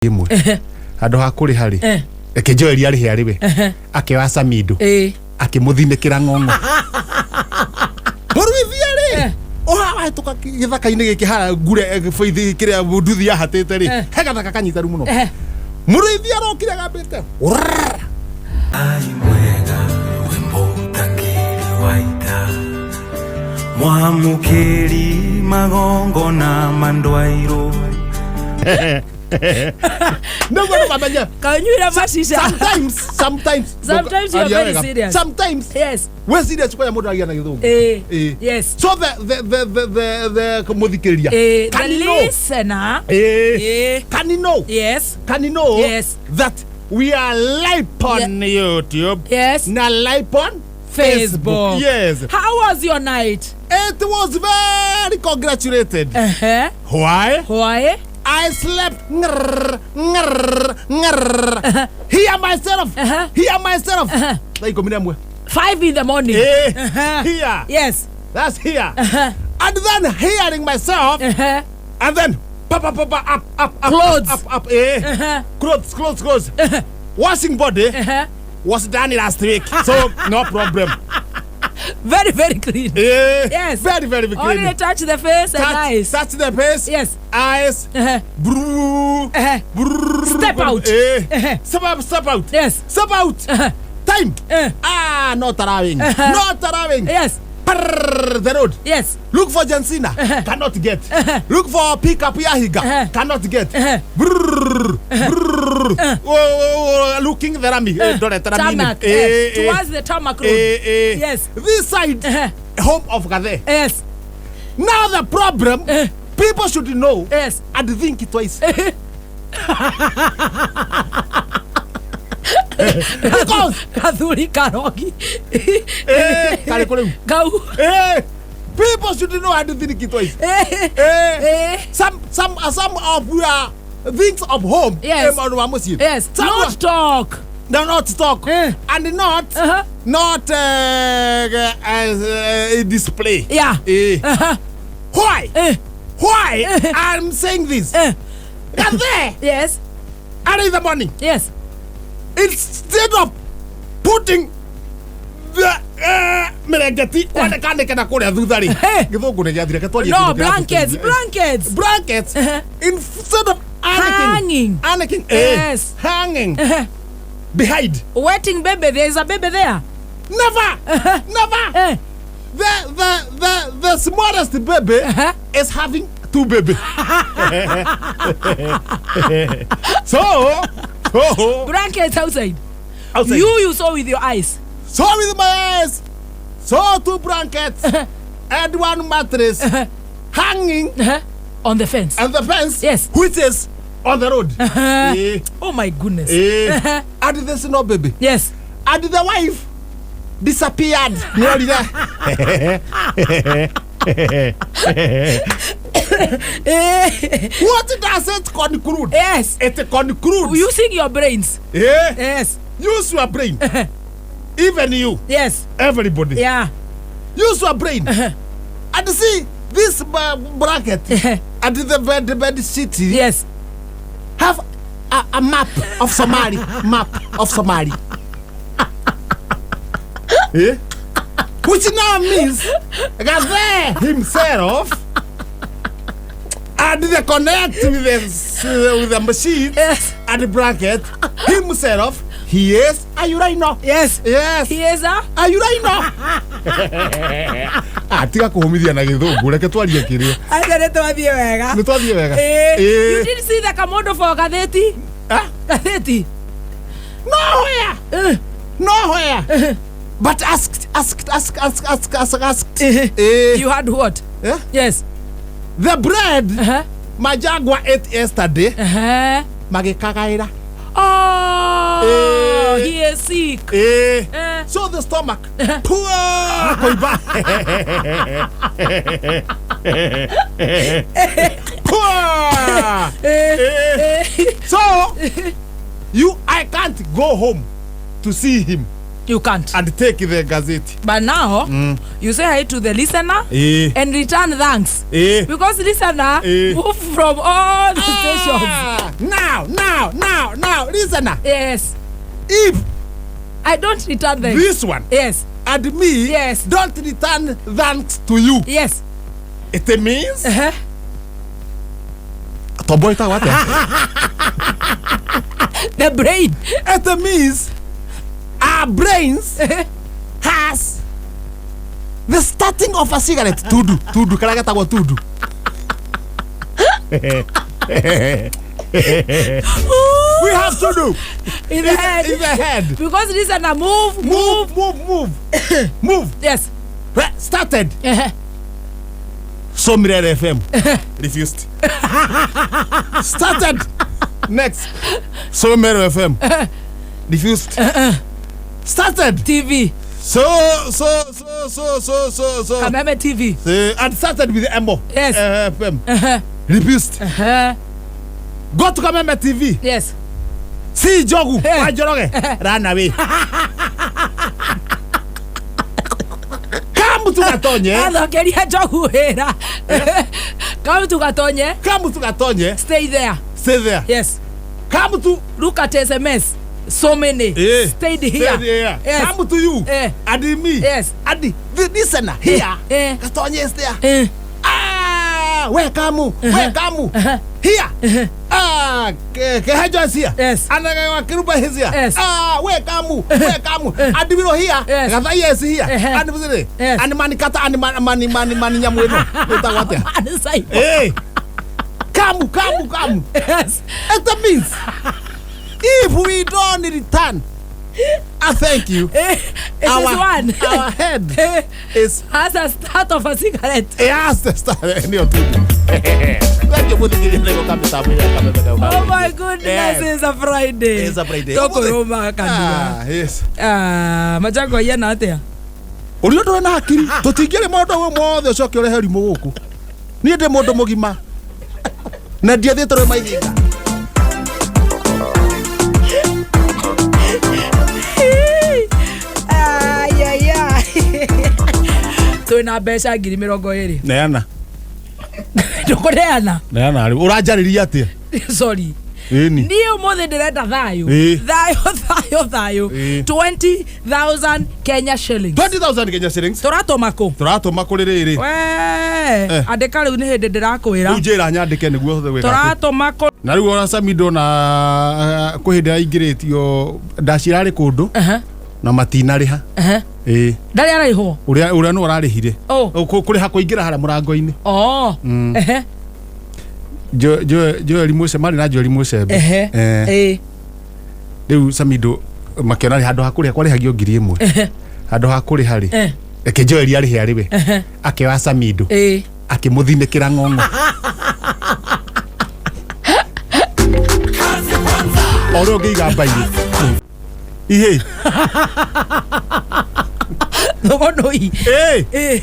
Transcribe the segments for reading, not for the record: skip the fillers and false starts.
Ĩmwe handũ ha kũrĩha rĩ, reke Joel arĩhe arĩ we, akĩoya Samido, akĩmũthinĩkĩra ng'ong'o mũruithia rĩ. Ũha wahĩtũka gĩthaka-inĩ gĩkĩ haha ngure baithi kĩrĩa nduthi yahatĩte rĩ, he gathaka kanyitaru mũno. Mũrĩithi arokire agambĩte. Ai mwega wĩmũtangĩri wa ita mwamũkĩri magongona mandwairũ. Nĩguo andũ mamenye. Kanyuire macica. Sometimes Sometimes you are Aria very wega. serious. Sometimes we serious kwaya mũndũ agia na gĩthũngũ. So the mũthikĩrĩria, The can you know listener. Can you know can you know that we are live on YouTube na live on Facebook. Yes. How was your night? It was very congratulated. Why? Why? I slept ngrrr, ngrrr, ngrrr. Hear myself. Hear myself. Thaa 11. 5 in the morning. Here. That's here. And then hearing myself and then pa pa pa pa, up, up, up, Clothes. up, up, up. Clothes, clothes, clothes. Washing body was done last week, so no problem. Very, very clean. Very, very clean. Only touch the face and Touch, eyes. touch the face. Eyes. Brrr, brrr. Step out. Step up, step out. Step out. Time. Ah, not allowing. Not allowing. Prrr, the road. Look for John Cena. Cannot get. Look for pickup Yahiga. Cannot get. Brrr, brrr. Oh, oh, looking the rami. Ndorete rami-inĩ. Tarmac. Towards the tarmac road. This side, home of Gathe. Now the problem, people should know and think twice. Because Kathuri karogi. Karĩ kũ rĩu? Kau. People should know and think twice. Some of your things of home, maũndũ ma mũciĩ. Some Not talk. No, not talk and not not display. Why? Why I'm saying this? Gathe early in the morning, instead of putting the mĩrengeti kwanĩkanĩke na kũrĩa thutha rĩ, gĩthũngũ nĩ gĩathire ketwarie. No, blankets, blankets. Blankets, instead of annicking, Hanging. annicking, hanging behind. Wetting baby. There is a baby there. Never, never. The smallest baby is having two baby. So Blankets outside. Outside. You saw with your eyes. Saw with my eyes, saw two blankets and one mattress hanging On the fence. on the fence, which is on the road. Oh my goodness. And there's no baby. And the wife disappeared. Nĩorire. What does it conclude? It concludes. Using your brains. Use your brain. Even you. Everybody. Use your brain. And see this bracket and the bed city have a map of Somali. Map of Somali. Eh? Which now means Gathe himself and the connect with the machine and the bracket himself, he is a urino. Yes. He is a A urino. Ah, tiga kũhũmithia na gĩthũngũ, reke twarie kĩrĩa. Acha nĩ twathiĩ wega. Nĩ twathiĩ wega. You didn't see the kamondo for gatheti? Ah? Gatheti. Nowhere. Nowhere. But asked, asked, asked, asked, asked, asked, asked. You had what? Eh? Yes. The bread my jaguar ate yesterday, magĩkagaĩra. Oh, he is sick. So the stomach poor koiba poor. So you I can't go home to see him. You can't. And take the gazeti. But now you say hi to the listener and return thanks. Because listener move from all the stations. Now, listener. Yes. If I don't return thanks. This one. Yes. And me. Yes. Don't return thanks to you. Yes. It means. Tomboy ta what? The brain. It means our brains has the starting of a cigarette. Tudu, tudu, kala getagwo tudu. We have to do in the head. In the head. Because listener move, move, move, move, move. Yes. Started. So Mirere FM refused. Started. Next. So Mirere FM refused. Started. TV. So Kameme TV. And started with Embo. Yes. FM. Refused. Go to Kameme TV. Yes. See Jogu. Njoroge. Run away. Come to Gatonye. Athokeria Njogu wĩra. Come to Gatonye. Come to Gatonye. Stay there. Stay there. Yes. Come to. Look at SMS. So many. Stayed here. Stayed here. Yes. Come to you. And me. Yes. And the listener here. Gatonye is there. Ah, welcome. Welcome. Here. Ah, Kehajo is here. Yes. And Kiruba is here. Yes. Ah, welcome. Welcome. And we here. Yes. Gathai is here. And we Yes. And manikata and mani mani mani nyamweno. Hey. Come, come, come. Yes. It means if we don't return, I thank you. It is one. Our head is has a start of a cigarette. It has the start. Oh my goodness, yes. It's a Friday. It's a Friday. Tokoroma kanua. Ah, yes. Ah, majango yana atia. Urio ndore na hakiri. Tutingire maundu mothe ucoke urehe rimu guku. Nie ndi mundu mugima. Na ndiathiĩte rwe maithinga. Twina mbeca 20,000. Neana. Ndukuneana. Neana rĩu. Ũranjarĩria atĩa? Sorry. Ĩni. Niĩ ũmũthĩ ndĩrenda thayũ. Thayũ, thayũ, thayũ. 20,000 Kenya shillings. 20,000 Kenya shillings. Tũratũma kũ? Tũratũma kũrĩ rĩrĩ. Wee, andĩka rĩu nĩ hĩndĩ ndĩrakwĩra. Rĩu njĩra nyandĩke nĩguo hote gwĩka. Tũratũma kũ? Na rĩu ona Sami ndona kwĩ hĩndĩ aingĩrĩtio ndacirarĩ kũndũ na matinarĩha. Ĩĩ. Ndarĩ ararĩhwo? Ũrĩa nũ ararĩhire. Kũrĩha kũingĩra harĩa mũrango-inĩ. Oh. Joel Musembe marĩ na Joel Musembe. Rĩu Samido makĩona rĩ handũ ha kũrĩha kwarĩhagio 1,000. Handũ ha kũrĩha rĩ. Reke Joel arĩhe arĩ we. Akĩoya Samido. Akĩmũthinĩkĩra ng'ong'o. Ũrĩa ũngĩiga mbairũ. Ihĩ. Thũgũnũi.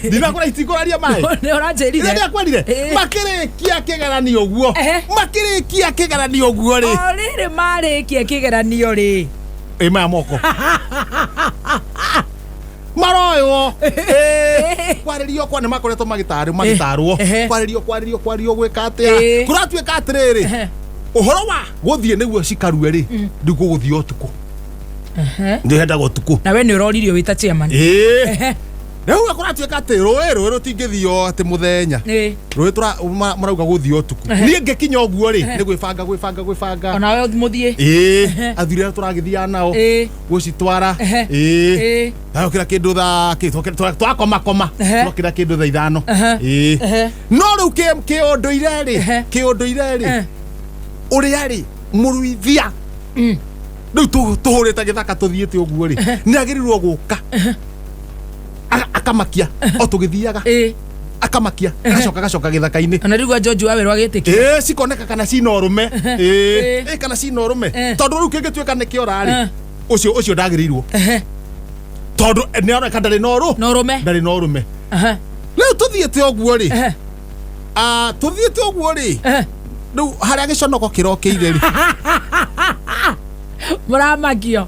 Ndinakũra itikũraria maĩ. Nĩ ũranjĩrire. Nĩ ndakwĩrire. Makĩrĩkia kĩgeranio ũguo. Makĩrĩkia kĩgeranio ũguo rĩ. O rĩrĩ marĩkia kĩgeranio rĩ. Ĩ maya moko. Maroywo. Kwarĩrio kwa nĩ makoretwo magĩtarwo magĩtarwo. Kwarĩrio kwarĩrio kwarĩrio gwĩka atĩa. Kũratuĩka atĩrĩrĩ. Ũhoro wa gũthiĩ nĩguo cikarue rĩ. Rĩu gũgũthiĩ ũtukũ. Ndĩrendaga ũtukũ. Na we nĩ ũroririo wĩ ta chairman. Rĩu kũratuĩka atĩ rũĩ rũtingĩthio atĩ mũthenya. Rũĩ marauga gũthio ũtukũ. Niĩ ngĩkinya ũguo rĩ nĩ gwĩbanga gwĩbanga gwĩbanga. Ona we mũthiĩ. Athuri arĩa tũragĩthiaga nao. Gũcitwara. Twokĩra kĩndũ thaa kĩ twakoma koma. Twokĩra kĩndũ thaa 5. No rĩu kĩũndũire rĩ kĩũndũire rĩ ũrĩa rĩ mũruithia rĩu tũhũrĩte gĩthaka tũthiĩte ũguo rĩ nĩ agĩrĩirwo gũka akamakia o tũgĩthiaga akamakia agacoka agacoka gĩthaka-inĩ. Ona rĩu George wa werũ agĩtĩkĩra. Cikoneka kana cina ũrũme. Kana cina ũrũme tondũ rĩu kĩngĩtuĩka nĩ kĩora rĩ ũcio ũcio ndagĩrĩirwo tondũ nĩ aroneka ndarĩ na ũrũme ndarĩ na ũrũme. Rĩu tũthiĩte ũguo rĩ tũthiĩte ũguo rĩ rĩu harĩa gĩconoko kĩrokĩire rĩ mũramakio.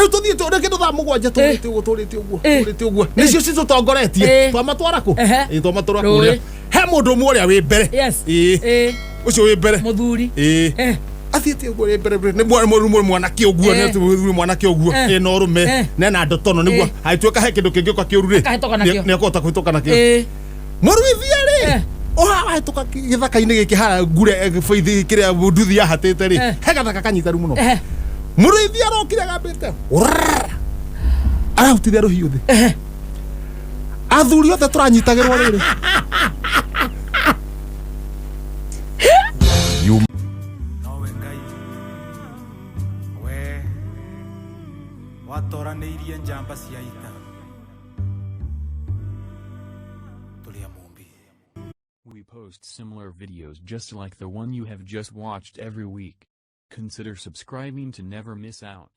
Rĩu tũthiĩte ũrĩa kĩndũ thaa 7 tũrĩte ũguo, tũrĩte ũguo, tũrĩte ũguo, nĩcio citũtongoretie. Twamatwara kũ? Ĩ, twamatwara Rũĩ. kũrĩa he mũndũ ũmwe ũrĩa wĩ mbere. Ĩ, ũcio wĩ mbere. Mũthuri. Ĩ, athiĩte ũguo wĩ mbere mbere, nĩ mwanake ũguo, nĩ mũthuri mwanake ũguo, ĩ, na ũrũme, nena ndotono nĩguo agĩtuĩka he kĩndũ kĩngĩũka kĩũru rĩ, Akahĩtũka nakĩo. nĩ ekũhota kũhĩtũka nakĩo. Mũruithia rĩ, ũhahĩtũka gĩthaka-inĩ gĩkĩ harĩa ngure baithi kĩrĩa nduthi yahatĩte rĩ, he gathaka kanyitaru mũno. Mũrũithia arokire agambĩte arahutithia rũhiũ thĩ. Athuri othe tũranyitagĩrwo rĩrĩ. Nowe Ngai we watoranĩirie njamba cia ita tũrĩ a Mũmbi. We post similar videos just like the one you have just watched every week. Consider subscribing to never miss out.